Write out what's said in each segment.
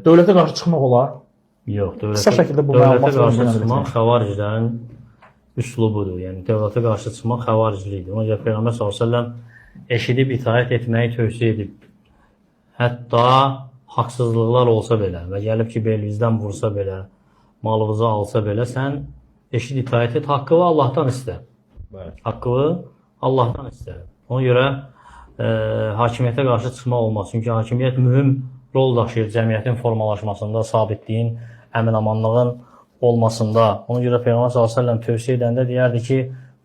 Dövlətə qarşı çıxmaq olar? Yox, dövlətə, Qısa şəkildə bu dövlətə məlumat qarşı verin, çıxmaq xəvariclərin üslubudur. Yəni dövlətə qarşı çıxmaq xəvariclikdir. Ona görə Peyğəmbər sallallahu əleyhi və səlləm eşidib itaət etməyi tövsiyə edib. Hətta haqsızlıqlar olsa belə və gəlib ki, belinizdən vursa belə, malınızı alsa belə, sən eşid itaət et, haqqını Allahdan istə. Bəli. Haqqını Allahdan istə. Ona görə hakimiyyətə qarşı çıxmaq olmaz. Çünki hakimiyyət mühüm rol daşıyır cəmiyyətin formalaşmasında, sabitliyin, əmin-amanlığın olmasında. Ona görə Peyğəmbər sallallahu əleyhi və səlləm tövsiyə edəndə deyərdi ki,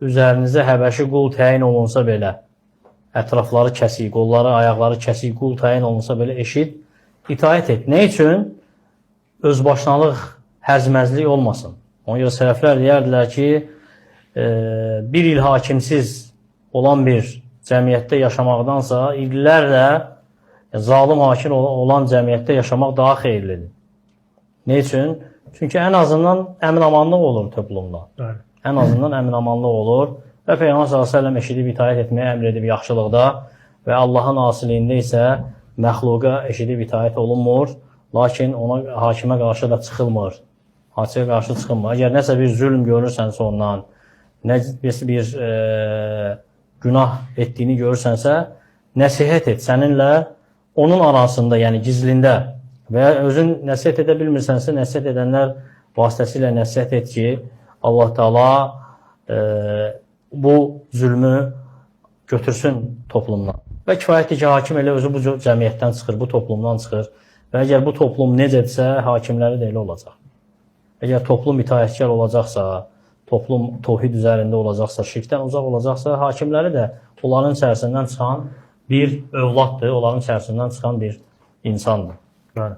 üzərinizə həbəşi qul təyin olunsa belə, ətrafları kəsik, qolları, ayaqları kəsik qul təyin olunsa belə eşit, itaət et. Nə üçün? Özbaşınalıq, həzməzlik olmasın. Ona görə sələflər deyərdilər ki, bir il hakimsiz olan bir cəmiyyətdə yaşamaqdansa, illərlə zalım hakim olan cəmiyyətdə yaşamaq daha xeyirlidir. Nə üçün? Çünki ən azından əmin-amanlıq olur toplumda. Bəli. Ən azından əmin-amanlıq olur və Peyğəmbər sallallahu əleyhi və səlləm eşidib itaət etməyi əmr edib yaxşılıqda və Allahın asiliyində isə məxluqa eşidib itaət olunmur, lakin ona hakimə qarşı da çıxılmır. Hakimə qarşı çıxılmır. Əgər nəsə bir zülm görürsənsə ondan, nə bir günah etdiyini görürsənsə, nəsihət et. Səninlə onun arasında, yəni gizlində və ya özün nəsihət edə bilmirsənsə, nəsihət edənlər vasitəsilə nəsihət et ki, Allah Taala bu zülmü götürsün toplumdan. Və kifayətdir ki, hakim elə özü bu cəmiyyətdən çıxır, bu toplumdan çıxır. Və əgər bu toplum necədirsə, hakimləri də elə olacaq. Əgər toplum itaətkar olacaqsa, toplum təvhid üzərində olacaqsa, şirkdən uzaq olacaqsa, hakimləri də onların içərisindən çıxan bir övladdır, onların içərisindən çıxan bir insandır. Bəli.